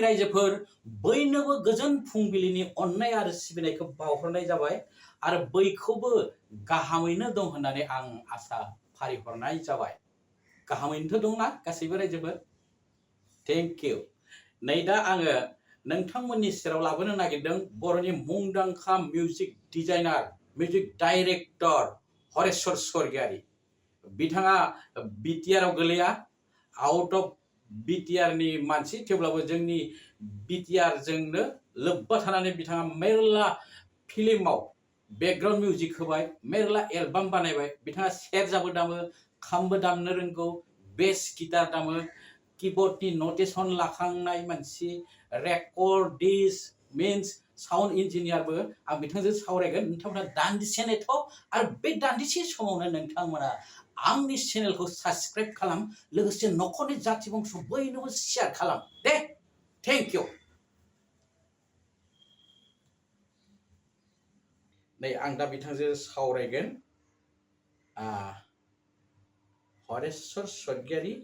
रायजोफोर बयनोबो गोजोन फुंबिलिनि अननाय आरो सिबिनायखौ बावहरनाय जाबाय आरो बैखौबो गाहामैनो दं होननानै आं आसा फारिहरनाय जाबाय। गाहामैनोथ' दंना गासैबो रायजोफोर? Thank you. नै दा आङो नोंथांमोननि सेराव लाबोनो नागिरदों बर'नि मुंदांखा music designer, music director Hareshwar Swargiary. बिथाङा बिटिआरआव गोलैया, आउट अफ बिटिआरनि मानसि, थेवब्लाबो जोंनि बिटिआरजोंनो लोब्बा थानानै बिथाङा मेरला फिल्माव बेकग्राउन्ड मिउजिक होबाय, मेरला एलबाम बानायबाय। बिथाङा सेरजाबो दामो, खामबो दामनो रोंगौ, बेस गिटार दामो, कीबोर्डनि नटेसन लाखांनाय मानसि, रेकर्डिस्ट मिन्स साउन्ड इन्जिनियारबो। आं बिथांजों सावरायगोन। नोंथांमोना दान्दिसे नेथ' आरो बे दान्दिसे समावनो नोंथांमोना आंनि चेनेलखौ साबस्क्राइब खालाम, लोगोसे न'खरनि जाथि बंस' बयनोबो शेयार खालाम दे। Thank you. नै आं दा बिथांजों सावरायगोन। हरेश्वर स्वर्गियारी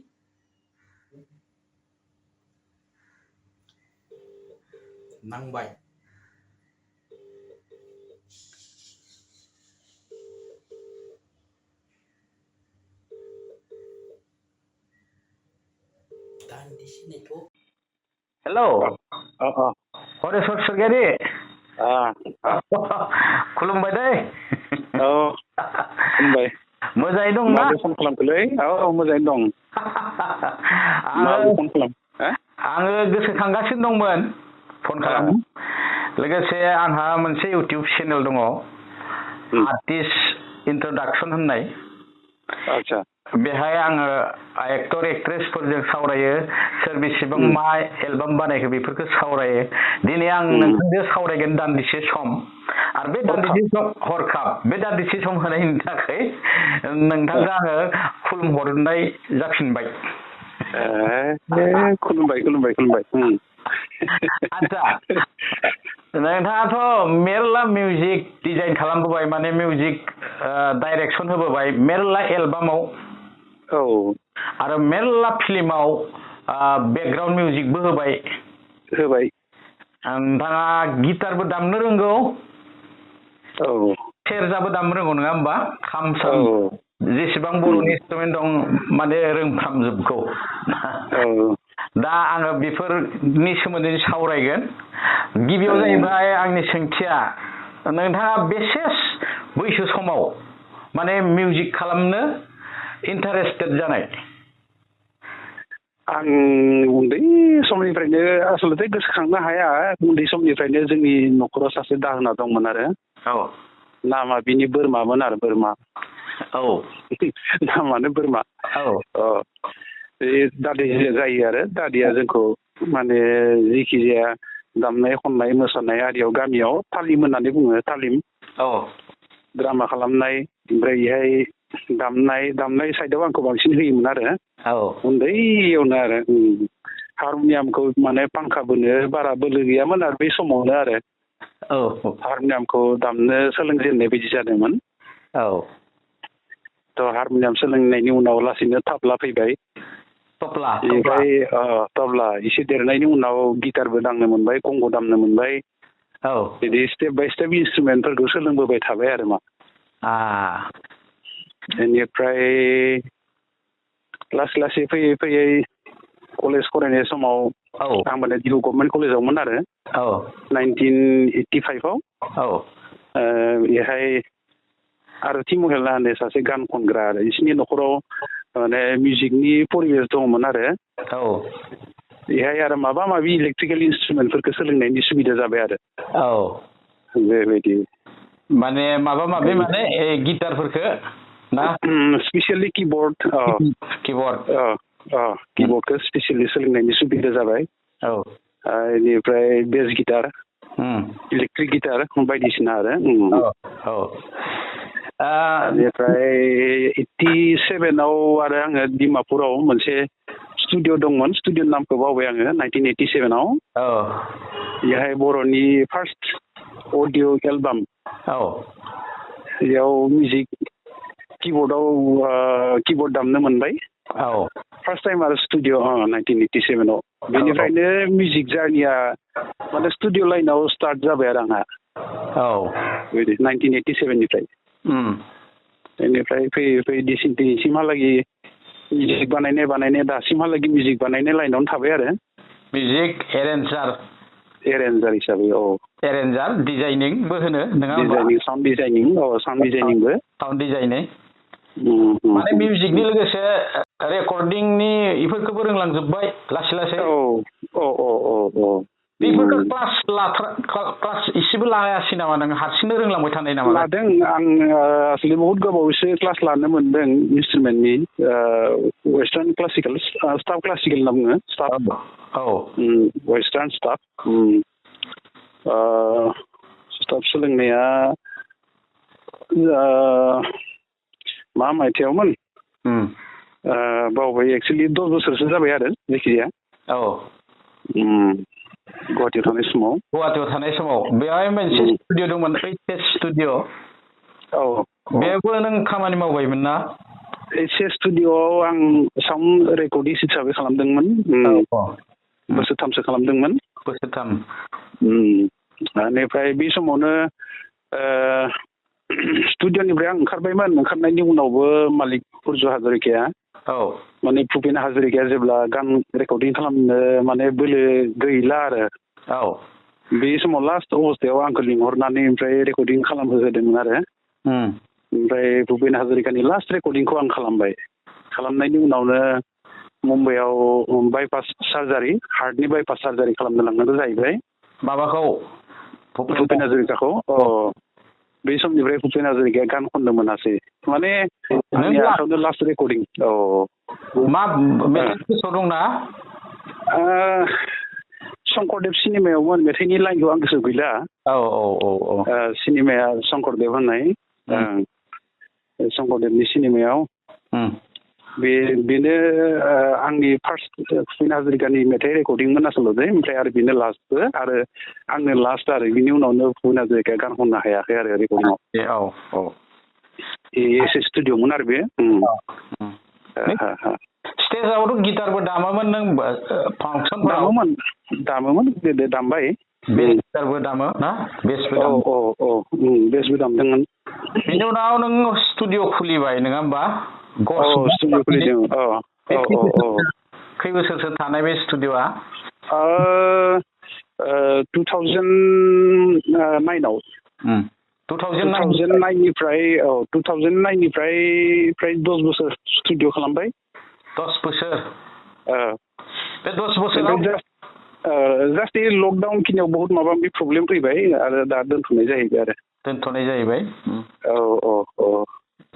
नांबाय। दान्दिसे नेथ'। हेलौ हरेश्वर स्वर्गियारी। खुलुमबाय दै। खुलुमबाय। मोजाङै दं ना? फन खालामखोलै? मोजाङैनो दं। फन खालाम? आङो गोसोखांगासिनो दंमोन फन खालाम। लोगोसे आंहा मोनसे इउटिउब चेनेल दङ, आर्टिस्ट इन्ट्रडाक्सन होननाय। आच्छा। बेहाय आङो एक्टर एक्ट्रेसफोरजों सावरायो, सोर बेसेबां मा एलबाम बानायखो बेफोरखौ सावरायो। दिनै आं नोंथांजों सावरायगोन दान्दिसे सम। आरो बे दान्दिसे सम हरखाब, बे दान्दिसे सम होनायनि थाखाय नोंथांखौ आङो खुलुमहरनाय जाफिनबाय। खुलुमबाय। आच्छा, नोंथाङाथ' मेरला मिउजिक डिजाइन खालामबोबाय, माने मिउजिक डाइरेक्सन होबोबाय मेरला एलबामाव। आरो मेरला फिल्माव बेकग्राउन्ड मिउजिकबो होबाय। नोंथाङा गिटारबो दामनो रोंगौ, सेरजाबो दामनो रोंगौ, नङा होमबा? खाम साम जेसेबां बर'नि इन्सट्रुमेन्ट दं माने रोंफ्रामजोबगौ। दा आङो बेफोरनि सोमोन्दै सावरायगोन। गिबियाव जाहैबाय आंनि सोंथिया, नोंथाङा बेसे बैसो समाव माने मिउजिक खालामनो इन्टारेस्टेड जानाय? आं उन्दै समनिफ्रायनो आसलथे गोसोखांनो हाया। उन्दै समनिफ्रायनो जोंनि न'खराव सासे दाहोना दंमोन आरो। नामा बिनि बोरमामोन आरो, बोरमा। नामानो बोरमा। बे दादै जायो आरो। दादैया जोंखौ माने जेखि जाया दामनाय खननाय मोसानाय आरियाव गामियाव तालिम होननानै बुङो, तालिम। ड्रामा खालामनाय, ओमफ्राय बेहाय दामनाय साइडआव आंखौ बांसिन होयोमोन आरो। उन्दैयावनो आरो। हारमनियामखौ माने फांखा बोनो बारा बोलो गैयामोन आरो बे समावनो आरो। हारमनियामखौ दामनो सोलोंजेननाय बायदि जादोंमोन। थ' हारमनियाम सोलोंनायनि उनाव लासैनो तबला फैबाय। बेनिफ्राय तबला एसे देरनायनि उनाव गिटारबो दांनो मोनबाय, कंग' दामनो मोनबाय। बिदि स्टेप बाय स्टेप इन्सट्रुमेन्टफोरखौ सोलोंबोबाय थाबाय आरो मा। बेनिफ्राय लासै लासै फैयै कलेज फरायनाय समाव आं माने दिउ गभर्नमेन्ट कलेजावमोन आरो 1985आव। बेहाय आरो तिमुहेला होननाय सासे गान खनग्रा आरो बिसोरनि न'खराव माने मिउजिकनि परिबेस दङमोन आरो। बेहाय आरो माबा माबि इलेक्ट्रिकेल इन्सट्रुमेन्टफोरखौ सोलोंनायनि सुबिदा जाबाय आरो। बेबायदि माने माबा माबि माने गिटारफोरखौ ना? स्पेसियेलि किबर्डखौ स्पेसियेलि सोलोंनायनि सुबिदा जाबाय। बेनिफ्राय बेस गिटार, इलेक्ट्रिक गिटार बायदिसिना आरो। बेनिफ्राय 87आव आरो आङो डिमापुराव मोनसे स्टुडिअ दंमोन, स्टुडिअनि नामखौ बावबाय आङो। 1987आव बेहाय बर'नि फार्स्ट अडिअ' एलबाम, बेयाव मिउजिक किबर्ड दामनो मोनबाय। औ फार्स्ट टाइम आरो स्टुडिअ 1987 आव बेनिफ्रायनो मिउजिक जार्निया माने स्टुडिअ लाइनाव स्टार्ट जाबाय आरो आंहा औ बिदि 1987 निफ्राय बेनिफ्राय फैयै फैयै दिनैसिमहालागै मिउजिक बानायनाय दासिमहालागै मिउजिक बानायनाय लाइनावनो थाबाय आरो मिउजिक एरेन्जार हिसाबै एरेन्जार डिजाइनिंबो होनो नङा होमबा डिजाइनिं साउन्ड डिजाइनिंबो साउन्ड डिजाइनिं माने मिउजिकनि लोगोसे रेकर्डिंनि इफोरखौबो रोंलांजोब्बाय लासै लासै बेफोरखौ क्लास इसेबो लायासै नामा नों हारसिंनो रोंलांबाय थानाय नामा लादों आं आसलि बहुत गोबावसो क्लास लानो मोनदों इन्सट्रुमेन्टनि वेस्टार्न क्लासिकेल स्टाफ क्लासिकेल होनना बुङो स्टाफ वेस्टार्न स्टाफ सोलोंनाया मा मायथाइयावमोन बावबाय एक्सुवेलि 10 बोसोरसो जाबाय आरो जायखिजाया गुवाहाटियाव थानाय समाव बेवहाय मोनसे स्टुडिअ दंमोन HS स्टुडिअ बेयावबो नों खामानि मावबायमोन ना HS स्टुडिअआव आं साउन्ड रेकर्डिस्ट हिसाबै खालामदोंमोन बोसोरथामसो खालामदोंमोन बेनिफ्राय बे समावनो स्टुडिअनिफ्राय आं ओंखारनायनि उनावबो मालिक पुरजु हाजरिकाया माने भुपेन हाजरिकाया जेब्ला गान रेकर्डिं खालामनो माने बोलो गैला आरो बे समाव लास्ट अबस्थायाव आंखौ लिंहरनानै ओमफ्राय रेकर्डिं खालामहोदोंमोन आरो ओमफ्राय भुपेन हाजरिकानि लास्ट रेकर्डिंखौ आं खालामनायनि उनावनो मुम्बाइआव बाइपास सार्जारि हार्टनि बाइपास सार्जारि खालामनो लांनांगौ जाहैबाय माबाखौ भुपेन हाजरिकाखौ बे समनिफ्राय भुपेन हाजरिकाया गान खननो मोनासै माने आंनि आखायावनो लास्ट रेकर्डिं मा मेथाइ गोसोआव दंना शंकरदेब सिनेमायावमोन मेथाइनि लाइनखौ आं गोसोआव गैला सिनेमाया शंकरदेब होननाय शंकरदेबनि सिनेमायाव बेनो आंनि फार्स्ट भुपेन हाजरिकानि मेथाइ रेकर्डिंमोन आसलते ओमफ्राय आरो बेनो लास्टबो आरो आंनो लास्ट आरो बिनि उनावनो भुपेन हाजरिकाया गान खननो हायाखै आरो रेकर्डिंआव SS स्टुडिअमोन आरो बे स्टेजावथ' गिटारबो दामोमोन नों फांसनफोराव दामोमोन गोदो दामबाय गिटारबो दामो ना बेसबो बेसबो दामदोंमोन बेनि उनाव नों स्टुडिअ खुलिबाय नङा होमबा स्टुडिअ खुलिदों खै बोसोरसो थानाय बे स्टुडिअआ 2009आव 2009निफ्राय फ्राय 10 बोसोर स्टुडिअ खालामबाय 10 बोसोर बे 10 बोसोराव जास्ट लकडाउन खिनियाव बहुत माबा माबि प्रब्लेम फैबाय आरो दा दोनथ'नाय जाहैबाय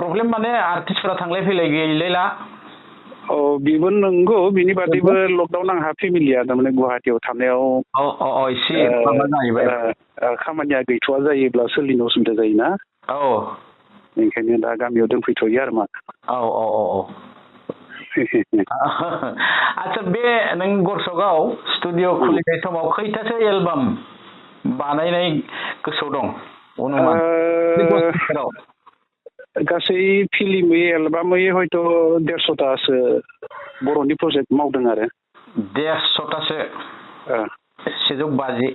प्रब्लेम माने आर्टिस्टफोरा थांलाय फैलाय गैलायला बेबो नंगौ बिनि बादैबो लकडाउन आंहा फेमिलिया थारमाने गुवाहाटियाव थानायाव एसे माबा जाहैबाय खामानिया गैथ'वा जायोब्ला सोलिनो उसुबिदा जायोना ओंखायनो दा गामियाव दोनफैथ'यो आरो मा आच्छा बे नों गरसकआव स्टुडिअ खुलिनाय समाव खैथासो एलबाम बानायनाय गोसोआव दं अनुमान गासै फिल्मै एलबामै हयथ' 150थासो बर'नि प्रजेक्ट मावदों आरो 150थासो 150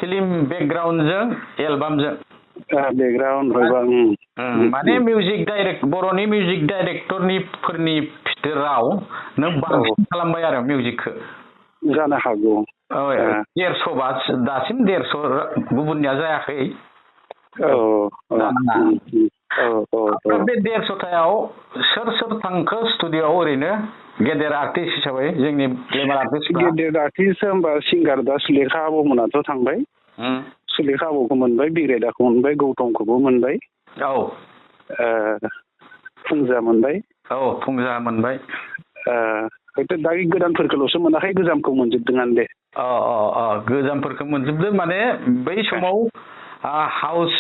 फिल्म बेकग्राउन्डजों एलबामजों माने मिउजिक डाइरेक्ट बर'नि मिउजिक डाइरेक्टरफोरनि भितोराव नों बांसिन खालामबाय आरो मिउजिकखौ जानो हागौ 150बा दासिम 150 गुबुननिया जायाखै बे 150थायाव सोर थांखो स्टुडिअआव ओरैनो गेदेर आर्टिस्ट हिसाबै जोंनि ग्लेमार आर्टिस्ट गेदेर आर्टिस्ट होनबा सिंगार दा सुलेखा आब'मोनाथ' थांबाय सुलेखा आब'खौ मोनबाय बिग्रायदाखौ मोनबाय गौतमखौबो मोनबाय फुंजा मोनबाय हयथ' दा गोदानफोरखौल'सो मोनाखै गोजामखौ मोनजोबदोंआनो दे गोजामफोरखौ मोनजोबदों माने बै समाव हाउस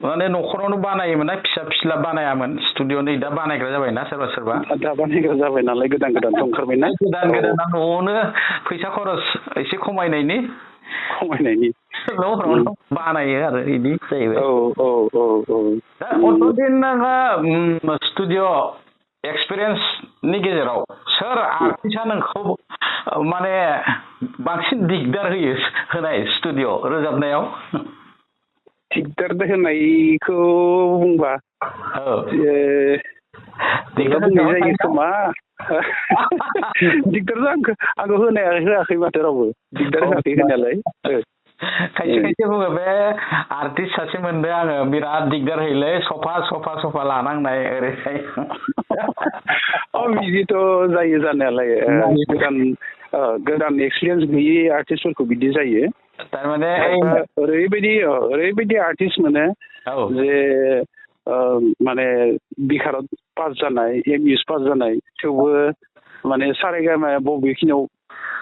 माने न'खरावनो बानायोमोन ना फिसा फिला बानायामोन स्टुडिअ नै दा बानायग्रा जाबायना सोरबा दा बानायग्रा जाबाय नालाय गोदान ओंखारबायना गोदान न'आवनो फैसा खरस एसे खमायनायनि न'फोरावनो बानायो आरो बिदि जाहैबाय दा अतदिन नोङो स्टुडिअ एक्सपिरियेन्सनि गेजेराव सोर आर्टिस्टआ नोंखौ माने बांसिन दिगदार होनाय स्टुडिअ रोजाबनायाव? दिगदार होनायखौ बुंबा दिगदार बुंनाय जायो खोमा। दिगदार आंखौ होआखै माथो रावबो दिगदार होआखै होनायालाय। खायसे खायसे बुङो बे आर्टिस्ट सासे मोनदों आङो बिराद दिगदार होयोलै सफा लानांनाय ओरैहाय। बिदिथ' जायो जानायालाय गोदान एक्सपिरियेन्स गैयि आर्टिस्टफोरखौ बिदि जायो। थारमाने ओरैबायदि आर्टिस्ट मोनो जे माने बिखाराव पास जानाय एमइएस पास जानाय थेवबो माने सारेगामाया बबेखिनियाव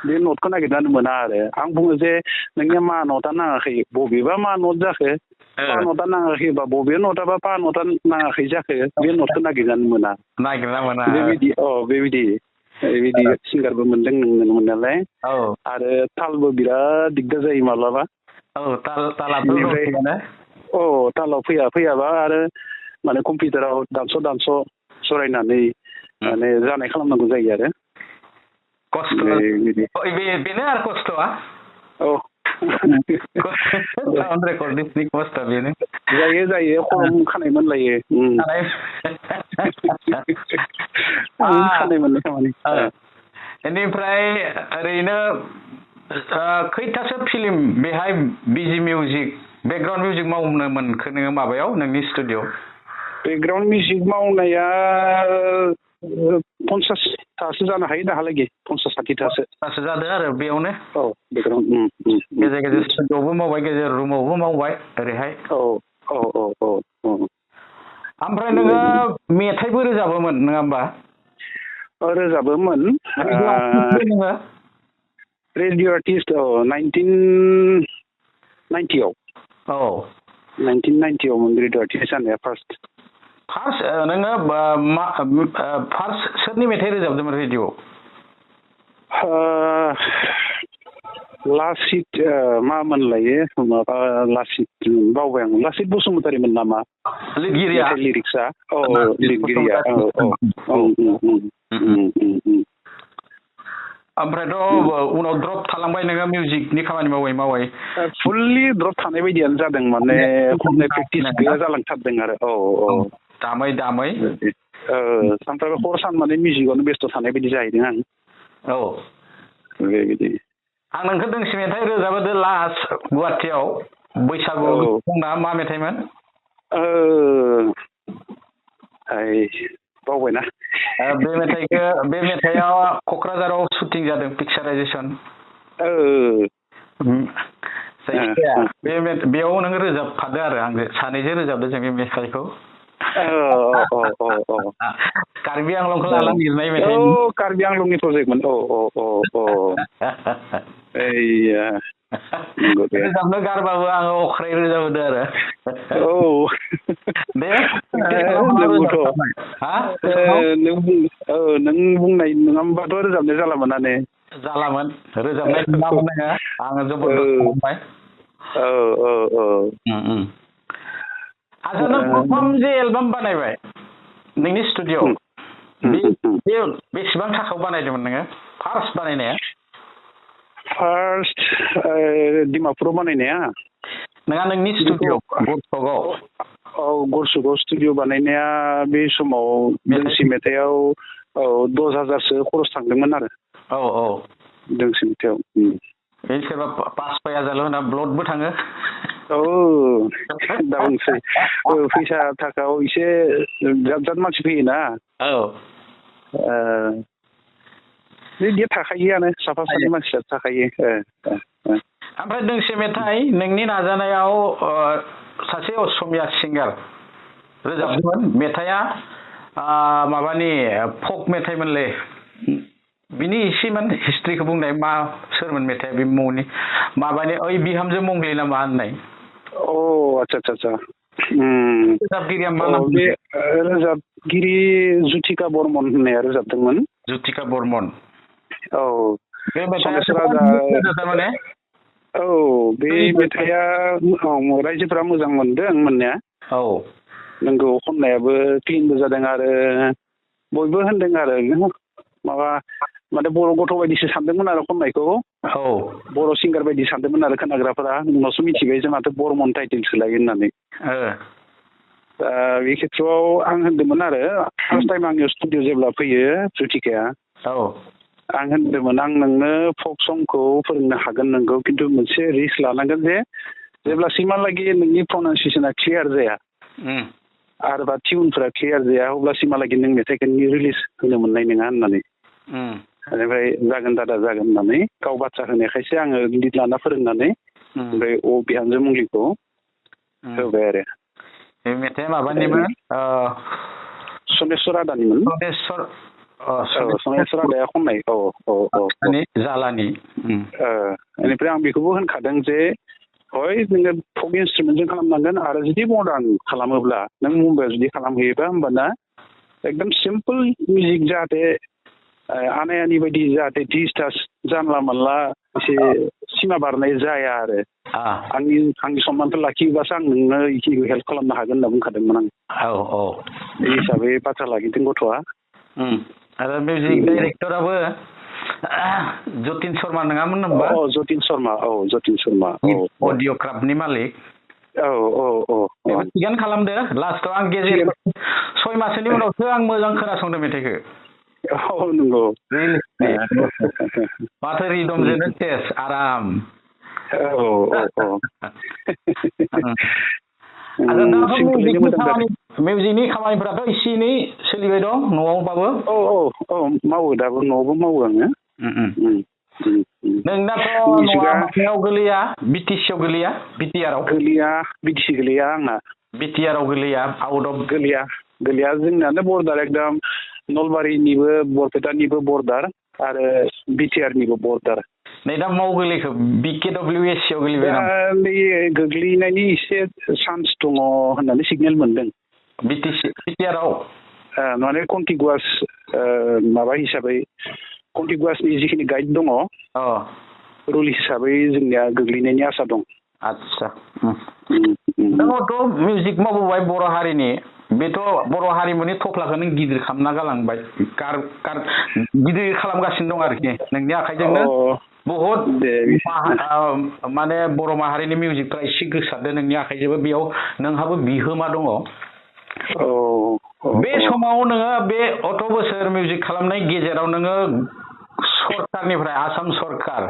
बे नटखौ नागिरनानै मोना आरो आं बुङो जे नोंनिया मा नटआ नाङाखै बबेबा मा नट जाखो पा नटआ नाङाखैबा बबे नटआबा पा नटआ नाङाखै जाखो बे नटखौ नागिरनानै मोना बेबायदि सिंगारबो मोनदों मोननायालाय आरो तालबो बिराद दिगदार जायो माब्लाबा। तालाव फैयाबा आरो माने कम्पिउटाराव दानस' सरायनानै माने जानाय खालामनांगौ जायो आरो बेनो आरो खस्थ'आ। खस्थ' बेनो जायो खरम खानाय मोनलायो खानाय मोननाय खामानि। बेनिफ्राय ओरैनो खैथासो फिल्म बेहाय बिजि मिउजिक बेकग्राउन्ड मिउजिक मावनो मोनखो नोङो माबायाव नोंनि स्टुडिअ? बेकग्राउन्ड मिउजिक मावनाया 50थासो जानो हायो दाहालागै 50-60थासो जादों आरो बेयावनो। बेकग्राउन्ड गेजेर स्टुडिअआवबो मावबाय गेजेर रुमावबो मावबाय ओरैहाय। ओमफ्राय नोङो मेथाइबो रोजाबोमोन नङा होमबा? रोजाबोमोन रेडिअ आर्टिस्ट 1990आव 1990आव रेडिअ आर्टिस्ट जानाया फार्स्ट नोङो फार्स्ट सोरनि मेथाइ रोजाबदोंमोन रेडिअ? लासित मामोनलायो माबा लासित बावबाय आं लासित बसुमतारीमोन नामा लिरिक्सआ? लिरगिरिया ओमफ्रायथ' उनाव द्रप थालांबाय नोङो मिउजिकनि खामानि मावै फुल्लि द्रप थानाय बायदियानो जादों माने खननाय प्रेक्टिस गैया जालांथारदों आरो दामै सानफ्रामबो हर सान माने मिउजिकआवनो बेस्थ' थानाय बायदि जाहैदों आं। बेबायदि आं नोंखौ दोंसे मेथाइ रोजाबोदो लास्ट गुवाहाटियाव बैसागु दंना मा मेथाइमोन? बावबायना बे मेथाइआव क'क्राझाराव शुटिं जादों पिक्साराइजेसन। जायखिजाया बेयाव नोङो रोजाबफादो आरो आंजों सानैजों रोजाबदो जों बे मेथाइखौ। कार्बि आंलंखौ लानानै लिरनाय मेथाइ। कार्बि आंलंनि प्रजेक्टमोन। रोजाबनो गारबाबो आङो अख्राय रोजाबोदो आरो। दे नों बुंनाय नङामोनबाथ' रोजाबनाय जालामोनानो। रोजाबनाय नङामोन नोङो आङो जबरदस्त खालामबाय। आच्चा नों प्रथम जे एलबाम बानायबाय नोंनि स्टुडिअ बे बेसेबां थाखायाव बानायदोंमोन नोङो फार्स्ट बानायनाया? फार्स्ट डिमापुराव बानायनाया नङा नोंनि स्टुडिअ गरसगाव? गरसगाव स्टुडिअ बानायनाया बे समाव दोंसे मेथाइआव 10,000सो खरस थांदोंमोन आरो। दोंसे मेथाइआव बे सोरबा पास फैया जाल' होना ब्लडबो थाङो। दा बुंसै फैसा थाखायाव एसे जात मानसि फैयोना बिदि थाखायोआनो साफा सानै मानसिया थाखायो। ओमफ्राय दोंसे मेथाइ नोंनि नाजानायाव सासे असमिया सिंगार रोजाबदोंमोन मेथाइआ माबानि फक मेथाइमोनलै बिनि एसेमान हिस्ट्रिखौ बुंनाय सोरमोन मेथाइ बे मुंनि माबानि ओइ बिहामजो मंग्लि ना मा होननाय? आच्चा रोजाबगिरिया मा नाम? बे रोजाबगिरि जुथिका बर्मन होननाया रोजाबदोंमोन। जुथिका बर्मन। बे मेथाइआ माने बे मेथाइआ रायजोफोरा मोजां मोनदों मोननाया। नोंगौ खननायाबो क्लिनबो जादों आरो बयबो होनदों आरो माबा माने बर' गथ' बायदिसो सानदोंमोन आरो खननायखौ बर' सिंगार बायदि सानदोंमोन आरो खोनाग्राफोरा उनावसो मिथिबाय जे माथो बर'मन टाइटेलसो लायो होननानै दा बे खेत्रआव आं होनदोंमोन आरो फार्स्ट टाइम आंनियाव स्टुडिअ जेब्ला फैयो ज्योतिकाया आं होनदोंमोन आं नोंनो फक संखौ फोरोंनो हागोन नोंगौ खिन्थु मोनसे रिस्क लानांगोन जे जेब्लासिमहालागि नोंनि प्रनाउन्सिएसना क्लियार जाया आरो बा टिउनफोरा क्लियार जाया अब्लासिमहालागि नों मेथाइखौ रिलिज होनो मोननाय नङा होननानै बेनिफ्राय जागोन दादा जागोन होननानै गाव बाथ्रा होनायखायसो आङो लिड लाना फोरोंनानै ओमफ्राय बिहामजो मुंलिखौ होबाय आरो बे मेथाइआ माबानिमोन सनेस्वर आदानिमोन सनेस्वर आदाया खननाय जालानि बेनिफ्राय आं बेखौबो होनखादों जे हय नोङो फक इन्सट्रुमेन्टजों खालामनांगोन आरो जुदि मडार्न खालामोब्ला नों मुम्बाइआव जुदि खालामहैयोबा होमबाना एकदम सिम्पोल मिउजिक जाहाथे आनायानि बायदि जाहाथे डिस्टार्स जानला मानला एसे सिमा बारनाय जाया आरो आंनि सनमानखौ लाखियोबासो आं नोंनो इखिनिखौ हेल्प खालामनो हागोन होनना बुंखादोंमोन आं बे हिसाबै बाथ्रा लाखिदों गथ'आ आरो मिउजिक डाइरेक्टराबो जतिन शर्मा नङामोन होनबा जतिन शर्मा जतिन शर्मा अडिअ'क्राफ्टनि मालिक थिगानो खालामदो लास्टआव आं गेजेर 6 मासनि उनावसो आं मोजां खोनासंदों मेथाइखौ नंगौ माथो रिदमजोंनो टेस्ट आराम मिउजिकनि खामानिफोराथ' एसे एनै सोलिबाय दं न'आवबाबो मावो दाबो न'आवबो मावो आङो नोंनाथ' न'आ माबायाव गोलैया बिटिसिआव गोलैया बिटिआरआव गोलैया बिटिसि गोलैया आंना बिटिआरआव गोलैया आउट अफ गोलैया जोंनानो बर्डार एकदम नलबारिनिबो बरपेटानिबो बर्डार आरो बिटिआरनिबो बर्डार नै दा माव गोलैखो BKWSCआव गोलैबाय नामा गोग्लैनायनि एसे चान्स दङ होननानै सिगनेल मोनदों बिटिआरआव माने कन्टिगुवास माबा हिसाबै कन्टिगुवासनि जिखिनि गाइड दङ रुल हिसाबै जोंनिया गोग्लैनायनि आसा दं आदसा नोंथ' मिउजिक मावबोबाय बर' हारिनि बेथ' बर' हारिमुनि थफ्लाखौ नों गिदिर खालामना गालांबाय गिदिर खालामगासिनो दं आरोखि नोंनि आखाइजोंनो बहुद माने बर' माहारिनि मिउजिकफ्रा एसे गोसारदों नोंनि आखाइजोंबो बेयाव नोंहाबो बिहोमा दङ बे समाव नोङो बे अत बोसोर मिउजिक खालामनाय गेजेराव नोङो सरकारनिफ्राय आसाम सरकार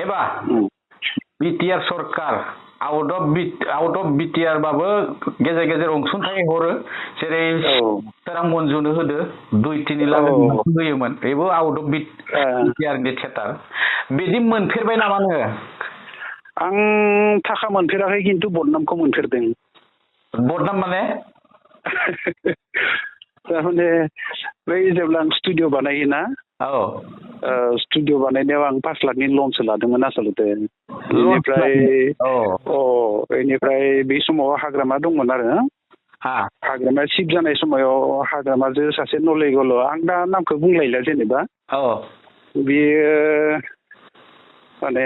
एबा बिटिआर सरकार आउट अफ बिटिआर बाबो गेजेर गेजेर अनसुंथाइ हरो जेरै सोरां मन्जुनो होदो 2-3 लाख होयोमोन बेबो आउट अफ बिटिआरनि थियेटार बिदि मोनफेरबाय नामा नोङो आं थाखा मोनफेराखै खिन्थु बदनामखौ मोनफेरदों बदनाम माने थारमाने बै जेब्ला आं स्टुडिअ बानायोना स्टुडिअ बानायनायाव आं 5 लाखनि लनसो लादोंमोन आसलते बेनिफ्राय बे समाव हाग्रामा दंमोन आरो हाग्रामाया सिप जानाय समाव हाग्रामाजों सासे नलेगल आं दा नामखौ बुंलायला जेनेबा बेयो माने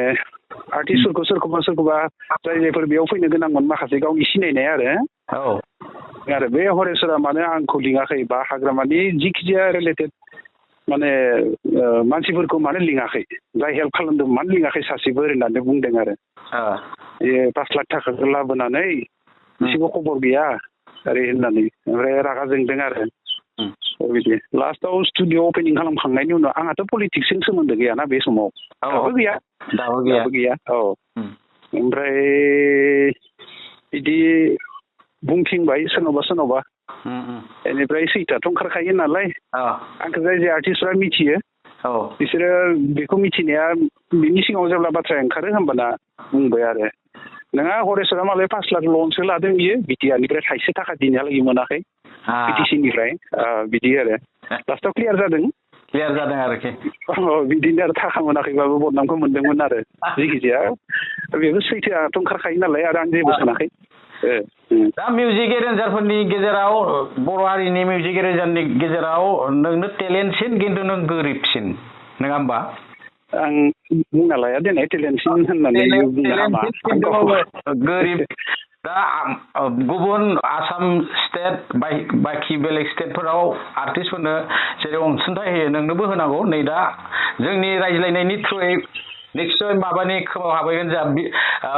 आर्टिस्टफोरखौ सोरखौबा जायफोर बेयाव फैनो गोनांमोन माखासे गावनि सिनायनाय आरो बे हरेसरा मानो आंखौ लिङाखै बा हाग्रामानि जिखिजाया रिलेटेड माने मानसिफोरखौ मानो लिङाखै जाय हेल्प खालामदों मानो लिङाखै सासेबो होननानै बुंदों आरो 5 लाख थाखाखौ लाबोनानै एसेबो खबर गैया ओरै होननानै ओमफ्राय रागा जोंदों आरो बिदि लास्टआव स्टुडिअ अपेनिं खालामखांनायनि उनाव आंहाथ' पलिटिक्सजों सोमोन्दो गैयाना बे समाव दाबो गैया ओमफ्राय बिदि बुंथिंबाय सोरनावबा बेनिफ्राय सैथोआथ' ओंखारखायो नालाय आंखौ जाय आर्टिस्टफ्रा मिथियो बिसोरो बेखौ मिथिनाया बिनि सिगाङाव जेब्ला बाथ्राया ओंखारो होमबाना बुंबाय आरो नोंहा हरेसरा मालाय 5 लाख लनसो लादों बियो बिटिआरनिफ्राय थाइसे थाखा दिनैहालागै मोनाखै बिटिसिनिफ्राय बिदि आरो लास्टआव क्लियार जादों आरोखि बिदिनो आरो थाखा मोनाखैबाबो बदनामखौ मोनदोंमोन आरो जिखिजाया बेबो सैथोआथ' ओंखारखायो नालाय आरो आं जेबो सानाखै दा मिउजिक एरेन्जारफोरनि गेजेराव बर' हारिनि मिउजिक एरेन्जारनि गेजेराव नोंनो टेलेन्टसिन खिन्थु नों गोरिबसिन नङा होमबा आं बुंना लाया देनाय टेलेन्टसिन होननानै बुंनो हामा गोरिब दा गुबुन आसाम स्टेट बाखि बेलेग स्टेटफोराव आर्टिस्टफोरनो जेरै अनसुंथाइ होयो नोंनोबो होनांगौ नै दा जोंनि रायज्लायनायनि थ्रुयै निश्चय माबानि खोमाव हाबहैगोन जोंहा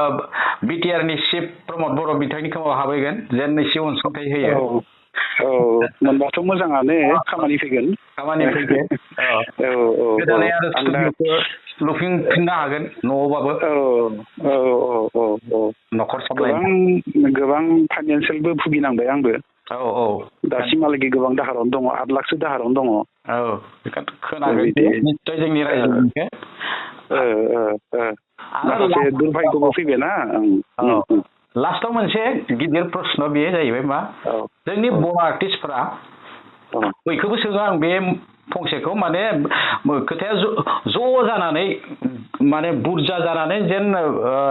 बिटिआर नि चिफ प्रमद बर' बिथांनि खोमाव हाबहैगोन जेन एसे अनसुंथाइ होयो औ मोनबाथ' मोजाङानो खामानि फैगोन गोदानै आरो स्टुडिअखौ लुफिननो हागोन न'आवबाबो न'खर सामलायनो गोबां फाइनान्सियेलबो भुगिनांबाय आंबो दासिमहालागै गोबां दाहारावनो दङ 8 लाखसो दाहारावनो दङ खोनागोन निश्चय जोंनि रायजोनिखौ माखासे दुर्भाग्यबो फैबायना लास्टाव मोनसे गिदिर प्रश्न बेयो जाहैबाय मा जोंनि बर' आर्टिस्टफोरा बयखौबो सोङो आं बे फंसेखौ माने खोथाया ज' जानानै माने बुरजा जानानै जेन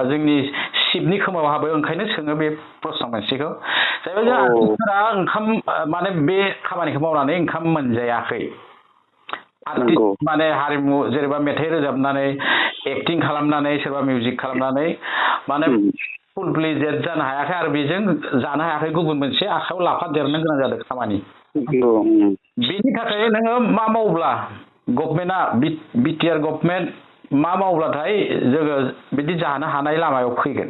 जोंनि शिबनि खोमाव हाबो ओंखायनो सोङो बे प्रश्न मोनसेखौ जाहैबाय जों आर्टिस्टफोरा ओंखाम माने बे खामानिखौ मावनानै ओंखाम मोनजायाखै आर्टिस्ट माने हारिमु जेनेबा मेथाइ रोजाबनानै एक्टिं खालामनानै सोरबा मिउजिक खालामनानै माने फुल प्लेजेड जानो हायाखै आरो बेजों जानो हायाखै गुबुन मोनसे आखायाव लाफादेरनो गोनां जादों खामानि बेनि थाखाय नोङो मा मावब्ला गभर्नमेन्टआ बिटिआर गभर्नमेन्ट मा मावब्लाथाय जोङो बिदि जानो हानाय लामायाव फैगोन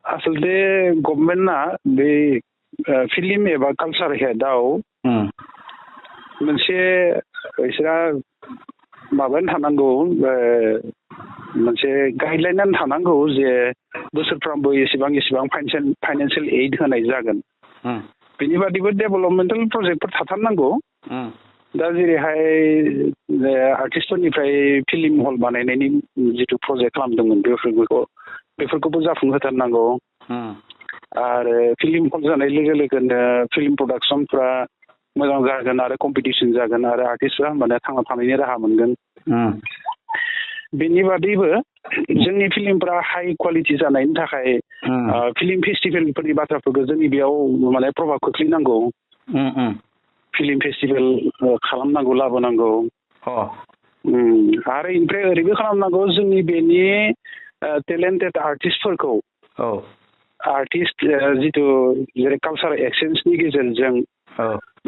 आसलथे गभर्नमेन्टआ बे फिल्म एबा कालचार हेडआव मोनसे बिसोरा माबायानो थानांगौ मोनसे गाइडलाइनानो थानांगौ जे बोसोरफ्रोमबो एसेबां फाइनान्सियेल एड होनाय जागोन बेनि बादैबो डेभेलपमेन्टेल प्रजेक्टफोर थाथारनांगौ दा जेरैहाय आर्टिस्टफोरनिफ्राय फिल्म हल बानायनायनि जिथु प्रजेक्ट खालामदोंमोन बेफोरखौबो जाफुंहोथारनांगौ आरो फिल्म हल जानाय लोगो लोगोनो फिल्म प्रडाक्सनफ्रा मोजां जागोन आरो कम्पिटिसन जागोन आरो आर्टिस्टफ्रा होमबाना थांना थानायनि राहा मोनगोन बेनि बादैबो जोंनि फिल्मफ्रा हाई क्वालिटि जानायनि थाखाय फिल्म फेस्टिभेलफोरनि बाथ्राफोरखौ जोंनि बेयाव माने प्रभाब खोख्लैनांगौ फिल्म फेस्टिभेल खालामनांगौ लाबोनांगौ आरो इनिफ्राय ओरैबो खालामनांगौ जोंनि बेनि टेलेन्टेड आर्टिस्टफोरखौ आर्टिस्ट जिथु जेरै कालचार एक्सचेन्जनि गेजेरजों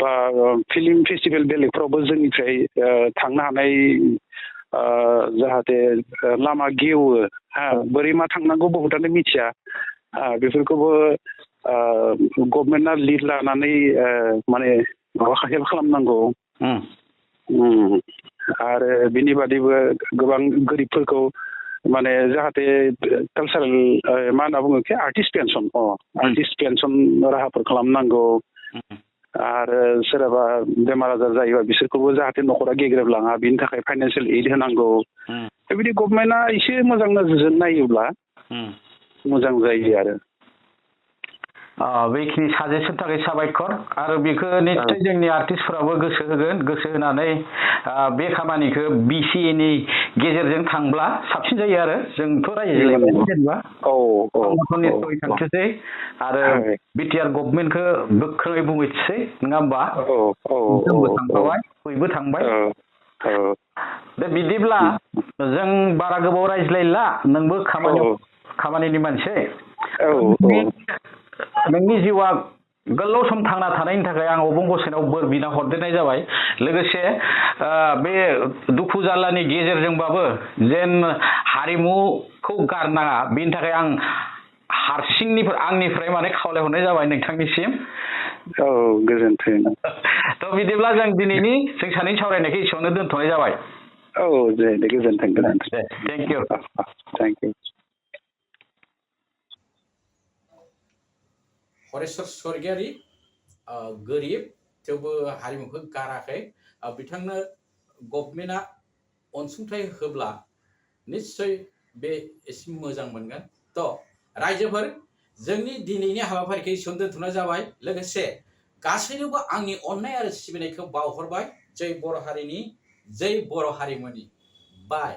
बा फिल्म फेस्टिभेल बेलेगफ्रावबो जोंनिफ्राय थांनो हानाय जाहाथे लामा गेवो बोरै मा थांनांगौ बहुतानो मिथिया बेफोरखौबो गभर्नमेन्टआ लिड लानानै माने माबा हेल्प खालामनांगौ आरो बिनि बादैबो गोबां गोरिबफोरखौ माने जाहाथे कालचारेल मा होनना बुङो आर्टिस्ट पेन्सन राहाफोर खालामनांगौ आरो सोरबा बेमार आजार जायोबा बिसोरखौबो जाहाथे न'खरा गेग्रेबलाङा बिनि थाखाय फाइनान्सियेल एड होनांगौ बेबायदि गभर्नमेन्टआ एसे मोजां नोजोरजों नायोब्ला मोजां जायो आरो बेखिनि साजेसन थाखाय साबायखर आरो बेखौ निश्चय जोंनि आर्टिस्टफोराबो गोसो होगोन गोसो होनानै बे खामानिखौ BCA नि गेजेरजों थांब्ला साबसिन जायो आरो जोंथ' रायज्लायबाय जेनेबा निश्चय थांथोंसै आरो बिटिआर गभर्नमेन्टखौ गोख्रोङै बुंहैथोंसै नङा होमबा जोंबो थांबाय बयबो थांबाय दे बिदिब्ला जों बारा गोबाव रायज्लायला नोंबो खामानिनि मानसि नोंनि जिउआ गोलाव सम थांना थानायनि थाखाय आं अबं गसाइनाव बोर बिना हरदेरनाय जाबाय लोगोसे बे दुखु जारलानि गेजेरजोंबाबो जेन हारिमुखौ गारनाङा बेनि थाखाय आं आंनिफ्राय माने खावलायहरनाय जाबाय नोंथांनिसिम गोजोन्थों थ' बिदिब्ला जों दिनैनि जों सानैनि सावरायनायखौ एसेयावनो दोनथ'नाय जाबाय दे गोजोन्थों थेंक इउ हरेश्वर स्वर्गियारि गोरिब थेवबो हारिमुखौ गाराखै बिथांनो गभर्नमेन्टआ अनसुंथाइ होब्ला निश्चय बे एसे मोजां मोनगोन थ' रायजोफोर जोंनि दिनैनि हाबाफारिखौ एसेयावनो दोनथ'नाय जाबाय लोगोसे गासैनोबो आंनि अननाय आरो सिबिनायखौ बावहरबाय जै बर' हारिनि जै बर' हारिमुनि बाय